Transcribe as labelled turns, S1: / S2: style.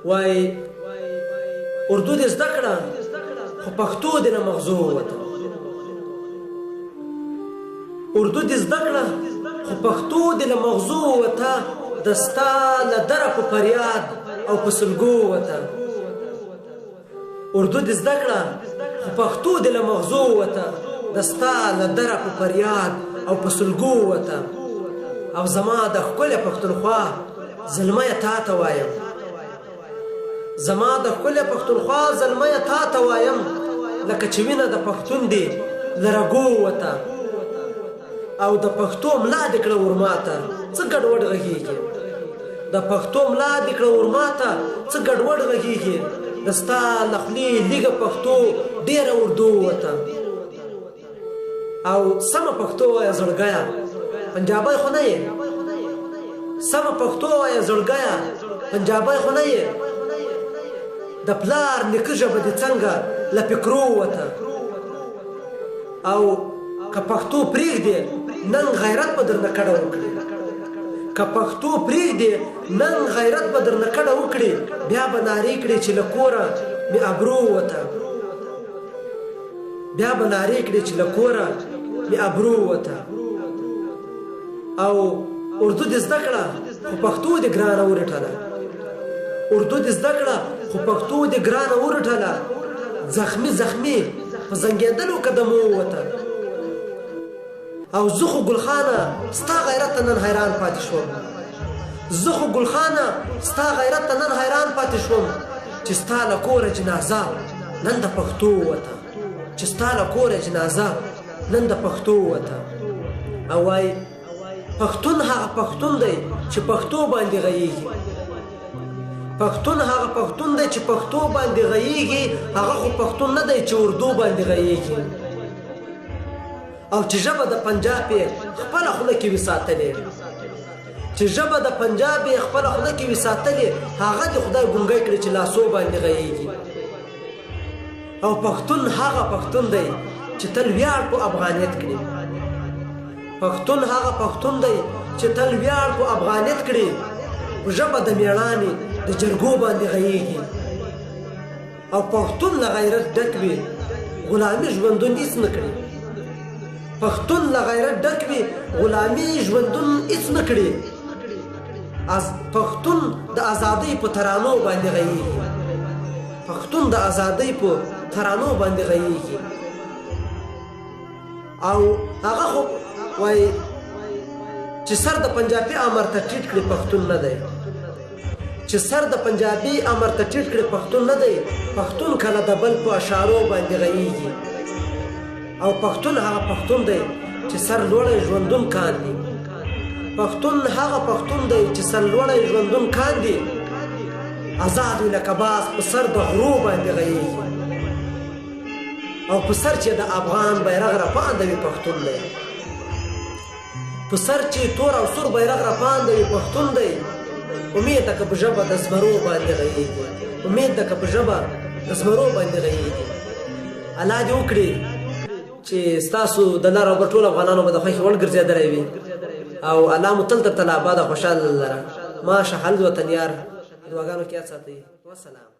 S1: وای اردو دې زده کړه خو پښتو دې له مغزو ووته. اردو دې زده کړه خو پښتو دې له مغزو ووته، د ستا له دره په فریاد او په سلګو ووته. اردو دې زده کړه خو پښتو دې له مغزو ووته، د ستا له دره په فریاد او په سلګو ووته. او زما د ښکلې پښتونخوا زلمیه تا ته وایم، زما د ښکلې پښتونخوا زلمیه تا ته وایم، لکه چې وینه د پښتون دې له رګو ووته. او د پښتو ملا دې کړه ورماته، څه ګډوډ غږېږي. د پښتو ملا دې کړه ورماته، څه ګډوډ غږېږي. د ستا له خولې لیږه پښتو ډېره اردو ووته. او سمه پښتو وایه زړګیه، پنجابی خو نه یې. سمه پښتو وایه زړګیه، پنجابی خو نه یې. د پلار نیکه ژبه دې څنګه له فکرو ووته. او که پښتو پرېږدې ننګ غیرت به درنه کډه وکړي. که پښتو پرېږدې ننګ غیرت به درنه کډه وکړي، بیا به نارې کړې چې له کوره مې ابرو ووته. بیا به نارې کړې چې له کوره مې ابرو ووته. او اردو دې زده کړه خو پښتو دې ګرانه ورټله. اردو دې زده کړه خو پښتو دې ګرانه ورټله، زخمي زخمي په زنګېدلو قدمو ووته. او زه خو ګلخانه ستا غیرت ته نن حیران پاتې شوم. زه خو ګلخانه ستا غیرت ته نن حیران پاتې شوم، چې ستا له کوره جنازه نن د پښتو ووته. چې ستا له کوره جنازه نن د پښتو ووته. او وای پښتون هغه پښتون دی چې پښتو باندې غیږي. پښتون هغه پښتون دی چې پښتو باندې غیږي، هغه خو پښتون نه دی چې اردو باندې غیږي. او چې ژبه د پنجاب یې خپله خوله کې وي ساتلې، چې ژبه د پنجاب یې خپله خوله کې وي ساتلې، هغه دې خدای ګونګی کړي چې لاسو باندې غیږي. او پښتون هغه پښتون دی چې تل ویاړ په افغانیت کړي. پښتون هغه پښتون دی چې تل ویاړ په افغانیت کړي، په ژبه د میړانې د جرګو باندې غیږي. او پښتون له غیرت ډک وي، غلامي ژوندون هیڅ نه کړي. پښتون له غیرت ډک وي، غلامي ژوندون هیڅ نه کړي. از پښتون د ازادۍ په ترانو باندې غیږي. پښتون د ازادۍ په ترانو باندې غیږي. او هغه خو وای چې سر د پنجابي امر ته ټیټ کړي پښتون نه دی. چې سر د پنجابي امر ته ټیټ کړي پښتون نه دی. پښتون کله د بل په اشارو باندې غیږي. او پښتون هغه پښتون دی چې سر لوړی ژوندون کاندي. پښتون هغه پښتون دی چې سر لوړی ژوندون کاندي، ازاد وي لکه باز په سر د غرو باندې غیږي. او په سر چې د افغان بیرغ رپانده وي پښتون دی. په سر چې تور او سور بیرغ رپانده وي پښتون دی. امید ده که په ژبه د زمرو باندې غیږي. امید ده که په ژبه د زمرو باندې غیږي. الله دې وکړي چې ستاسو د لر او بر ټولو افغانانو به د خوښې وړ ګرځېدلی وي، او الله مو تل تر تله اباد او خوشحاله لره. ما شاه خالد وطنیار دعاګانو کې یاد ساتئ. وسلام.